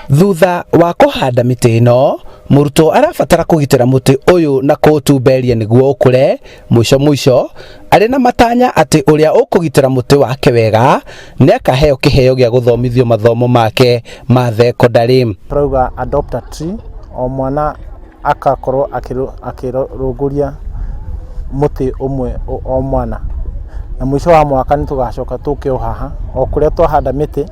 Thutha wa kũhanda mĩtĩ ĩno, mũrutwo arabatara kũgitĩra mũtĩ ũyũ na kũũtumberia nĩguo ũkũre. Mũico mũico, arĩ na matanya atĩ ũrĩa ũkũgitĩra mũtĩ wake wega nĩ akaheo kĩheo gĩa gũthomithio mathomo make ma thekondarĩ. Tũrauga adopt a tree, o mwana akakorwo akĩrũngũria mũtĩ ũmwe o mwana. Na mũico wa mwaka nĩ tũgacoka tũke o haha, o kũrĩa twahanda mĩtĩ,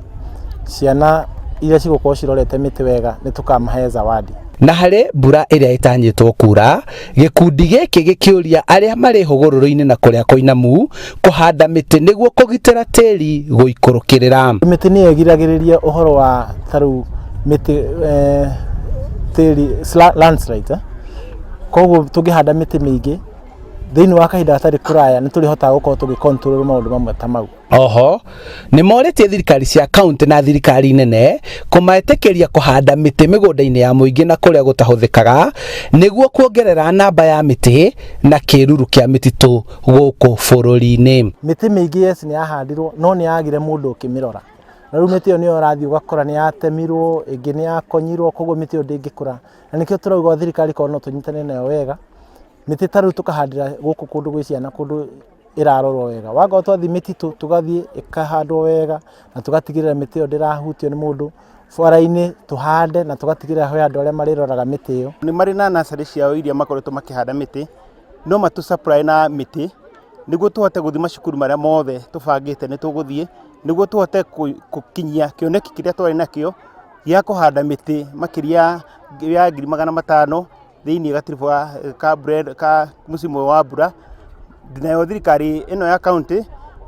ciana iria cigũkorwo cirorete mĩtĩ wega nĩ tũkamahe zawadi. Na harĩ mbura ĩrĩa ĩtanyĩtwo kura, gĩkundi gĩkĩ gĩkĩũria arĩa marĩ hũgũrũrũ-inĩ na kũrĩa kũinamu kũhanda mĩtĩ nĩguo kũgitĩra tĩri gũikũrũkĩrĩra. Mĩtĩ nĩyo ĩgiragĩrĩria ũhoro wa ta rĩu mĩtĩ tĩri landslide eh. Koguo tũngĩhanda mĩtĩ mĩingĩ thĩinĩ wa kahinda gatarĩ kũraya nĩ tũrĩhotaga gũkorwo tũgĩ control maũndũ mamwe ta mau. Oho, nĩ morĩtie thirikari cia kaunti na thirikari nene kũmetĩkĩria kũhanda mĩtĩ mĩgũnda-inĩ ya mũingĩ na kũrĩa gũtahũthĩkaga nĩguo kuongerera namba ya mĩtĩ na kĩruru kĩa mĩtitũ gũkũ bũrũri-inĩ. Mĩtĩ mĩingĩ yes nĩ yahandirwo no nĩ yagire mũndũ ũkĩmĩrora. Na rĩu mĩtĩ ĩyo nĩyo ũrathiĩ ũgakora nĩ yatemirwo, ĩngĩ nĩ yakonyirwo koguo mĩtĩ ĩyo ndĩngĩkũra. Na nĩkĩo tũrauga thirikari korwo no tũnyitane nayo wega, mĩtĩ ta rĩu tũkahandĩra gũkũ kũndũ gwĩ ciana kũndũ ĩrarorwo wega. Wakorwo twathiĩ mĩtitũ tũgathiĩ ĩkahandwo wega na tũgatigĩrĩra mĩtĩ ĩyo ndĩrahutio nĩ mũndũ. Bara-inĩ tũhande na tũgatigĩrĩra he andũ arĩa marĩroraga mĩtĩ ĩyo. Nĩ marĩ na nursery ciao iria makoretwo makĩhanda mĩtĩ, no matũ supply na mĩtĩ nĩguo tũhote gũthiĩ macukuru marĩa mothe tũbangĩte nĩ tũgũthiĩ, nĩguo tũhote gũkinyia kĩoneki kĩrĩa twarĩ nakĩo gĩa kũhanda mĩtĩ makĩria ya 500,000 thĩinĩ gatiribũ ka mbura ka mũciĩ wa mbura. Nayo thirikari ĩno ya county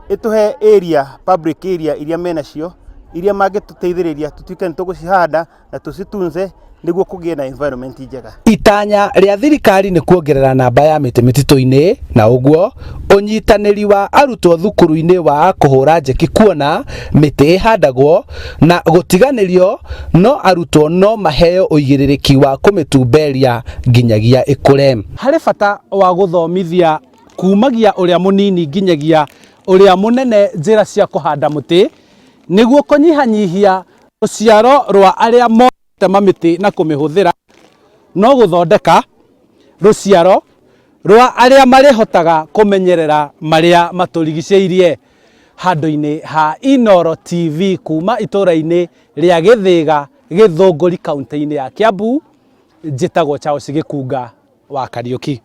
ĩtũhe area, public area iria menacio, iria mangĩtũteithĩrĩria tũtuĩke nĩ tũgũcihanda na tũcitunze nĩguo kũgĩe na environment njega. Itanya rĩa thirikari nĩ kuongerera namba ya mĩtĩ mĩtitũ-inĩ na ũguo ũnyitanĩri wa arutwo thukuru-inĩ wa kũhũra njeki kuona mĩtĩ ĩhandagwo na gũtiganĩrio no arutwo no maheo ũigĩrĩrĩki wa kũmĩtumberia nginyagia ĩkũre. Harĩ bata wa gũthomithia kumagia ũrĩa mũnini nginyagia ũrĩa mũnene njĩra cia kũhanda mũtĩ nĩguo kũnyihanyihia rũciaro rwa arĩa motema mĩtĩ na kũmĩhũthĩra no gũthondeka rũciaro rwa arĩa marĩhotaga kũmenyerera marĩa matũrigicĩirie. Handũ-inĩ ha Inooro TV kuma itũra-inĩ rĩa Gĩthĩga, Gĩthũngũri, kaunti-inĩ ya Kiambu, njĩtagwo Charles Gĩkunga wa Kariũki.